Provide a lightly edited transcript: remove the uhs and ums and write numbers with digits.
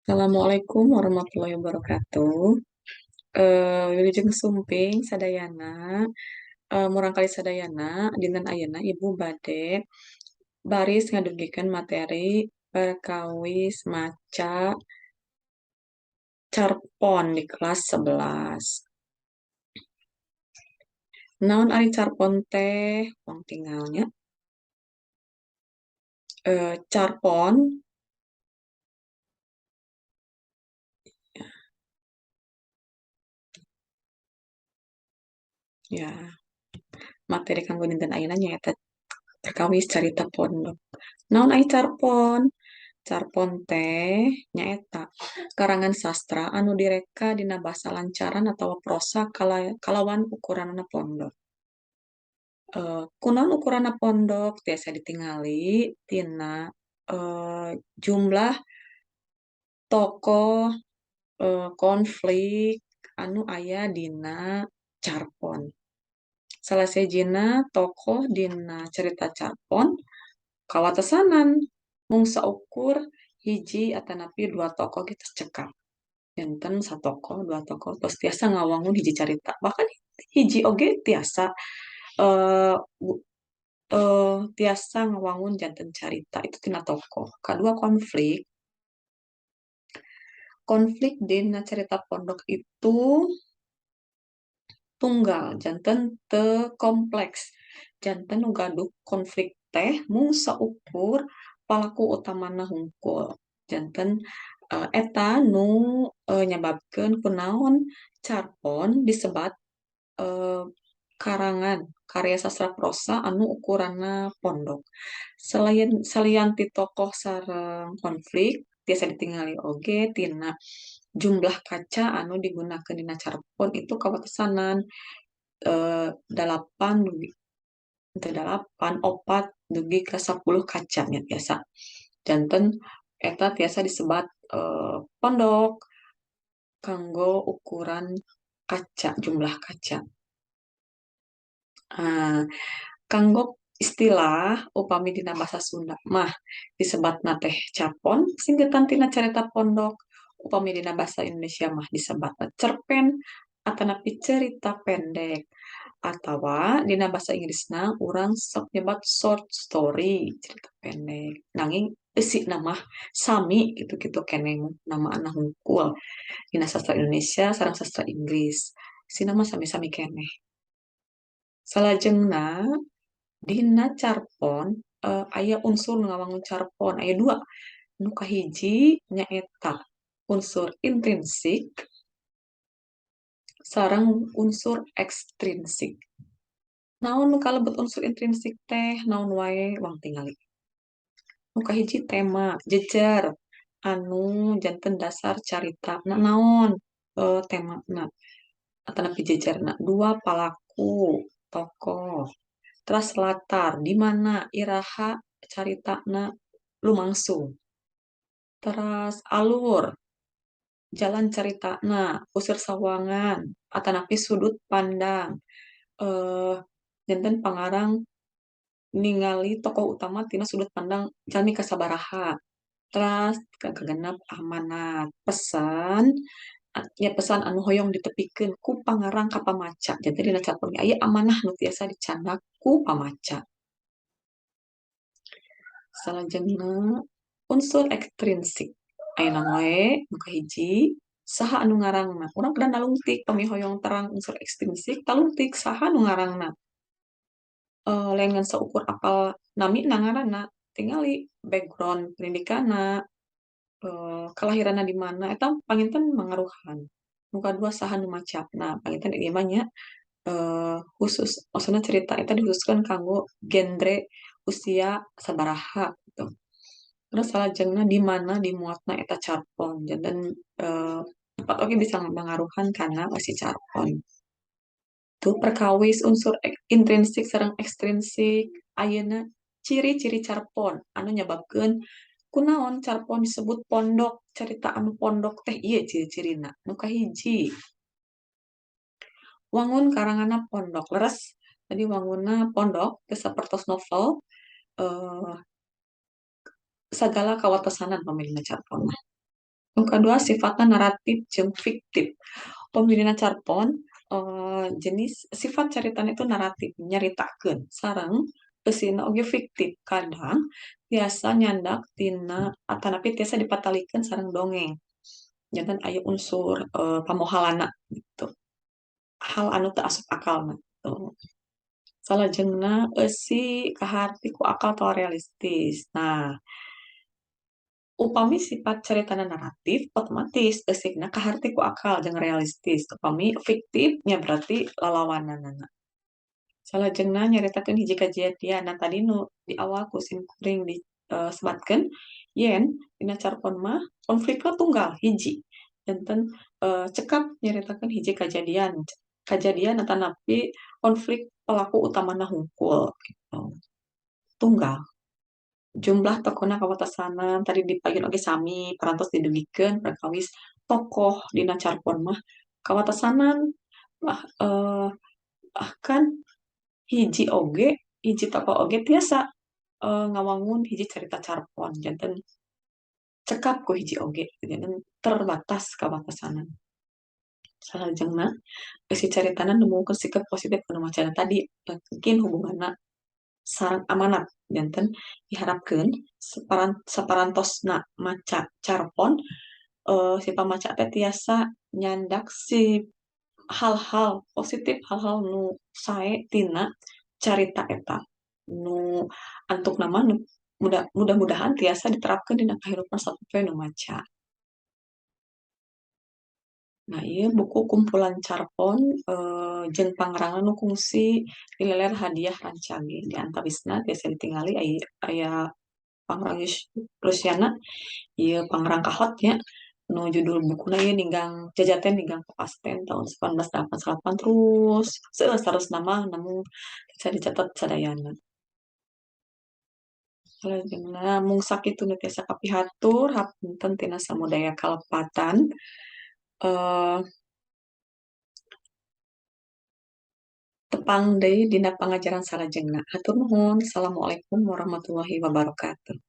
Assalamualaikum warahmatullahi wabarakatuh. Wilujeng sumping sadayana, murangkalih sadayana, dinten ayeuna Ibu bade baris ngadugikeun materi perkawis maca carpon di kelas 11. Naon ari carpon teh? Wong tingal nya. Carpon ya, materi kanggo dinten ayeuna nyaeta perkawis carita pondok. Naon ari carpon? Carpon teh nyaeta karangan sastra anu direka dina basa lancaran atawa prosa kalawan ukuranna pondok. Kunaon ukuranna pondok? Tiasa ditingali tina jumlah tokoh, konflik anu aya dina carpon. Salah sejina tokoh dina cerita carpon kawatesanan mung saukur hiji atanapi dua tokoh gitu cekap. Janten satokoh, dua tokoh tos tiasa ngawangun hiji carita. Bahkan hiji oge tiasa tiasa ngawangun janten carita itu tina tokoh. Kadua konflik. Konflik dina cerita pondok itu tunggal, janten teu kompleks. Janten nu gaduh konflik teh mung saukur palaku utamana hungkul. Janten eta nu nyababkeun kunaon carpon disebat karangan karya sastra prosa anu ukuranna pondok. Selain salian ti tokoh sareng konflik, tiasa ditingali oge tina jumlah kaca anu digunakeun dina carpon itu kawatesanan 8 dugi teu 8, 4 dugi ka 10 kaca nya tiasa. Janten eta tiasa disebat pondok kanggo ukuran kaca, jumlah kaca. Kanggo istilah upami dina basa Sunda mah disebatna teh carpon singgetan tina carita pondok. Upami dina basa Indonesia mah disebatna cerpen atanapi cerita pendek. Atawa dina basa Inggrisna urang sok nyebat short story, cerita pendek. Nanging eusina mah sami kitu-kitu keneh namaanna hungkul. Dina sastra Indonesia sareng sastra Inggris. Eusina mah sami-sami keneh. Salajengna dina carpon aya unsur nu ngawangun carpon, aya dua. Nu kahiji nyaeta unsur intrinsik sareng unsur ekstrinsik. Naon nu kalebet unsur intrinsik teh? Naon wae wang tingali. Nu kahiji tema, jejer anu janten dasar carita. Na naon temana atanapi jejerna. Dua palaku, tokoh. Teras latar, di mana iraha caritana lumangsung. Teras alur, jalan caritana, usir sawangan, atanapi sudut pandang. Janten pangarang ningali tokoh utama tina sudut pandang jalmi kasabaraha. Teras kagenep amanat, pesan ya pesan anu hoyong ditepikeun ku pangarang ka pamaca. Janten dina carpon aya amanah nu tiasa dicandak ku pamaca. Salajengna unsur ekstrinsik. Aya naon wae? Nu kahiji, saha anu ngarangna? Urang kedah nalungtik pami hoyong terang unsur ekstrinsik, talungtik saha nu ngarangna. Lain ngan saukur apal namina ngaranna, tingali background pendidikanna, kalahiranna di mana, eta panginten mangaruhan. Nu kadua saha nu macana, panginten ieu mah nya khusus, maksudna cerita eta dikhususkeun kanggo genre usia sabaraha gitu. Terus salajengna di mana dimuatna eta carpon, janten tempat oge bisa mangaruhan kana si carpon. Tuh perkawis unsur intrinsik sareng ekstrinsik. Ayeuna ciri-ciri carpon anu nyababkeun kunaon carpon disebut pondok, carita anu pondok teh ieu ciri-cirina. Nu kahiji, wangun karanganna pondok. Leres, tadi wangunna pondok teu sapertos novel, sagala kawatesanan pami dina carpon mah. Nu kadua, sifatna naratif jeung fiktif. Upami dina carpon, jenis sifat caritana itu naratif, nyaritakeun, sareng eusina oge fiktif, kadang tiasa nyandak tina atanapi tiasa dipatalikeun sareng dongeng. Janten aya unsur pamohalana gitu. Hal anu teu asup akalna gitu. Salajengna, eusi kaharti ku akal atawa realistis. Nah, upami sifat caritana naratif, otomatis eusikna kaharti ku akal jeung realistis. Upami fiktif nya berarti lalawananana. Salajengna, nyaritakeun hiji kajadian. Nah, tadi nu di awal ku sim kuring disebatkeun yen dina carpon mah konflikna tunggal hiji. Janten cekap nyaritakeun hiji kajadian. Kajadian atanapi konflik pelaku utamana hungkul gitu. Tunggal. Jumlah tokohna kawatasanan, tadi di payun oge sami parantos didugikeun perkawis tokoh dina carpon mah kawatasanan, bahkan hiji oge, hiji tokoh oge tiasa ngawangun hiji carita carpon, janten cekap ku hiji oge, janten terbatas kawatasanan. Salajengna, eusi caritana nemukeun sikap positif anu macana tadi mungkin hubunganna sareng amanat, janten diharapkeun saparantosna maca carpon, si pamaca teh tiasa nyandak si hal-hal positif, hal-hal nu sae tina carita eta, nu antukna mah nu mudah-mudahan tiasa diterapkeun dina kahirupan sapopoe nu maca. Nah, ieu buku kumpulan carpon jeung pangrangna nu kungsi dileler hadiah rancage. Di antawisna tiasa ditingali aya Pangrang Lusiana, ieu Pangrang Kahot nya, nu judul bukuna ieu Ninggang Jajaten Ninggang Kapasten tahun 1988, terus seueur sarosna mah namun bisa dicatat sadayana. Salajengna, mung sakitu nu tiasa kapihatur, hapunten tina samudaya kalepatan. Tepang deui dina pangajaran salajengna. Hatur nuhun. Assalamualaikum warahmatullahi wabarakatuh.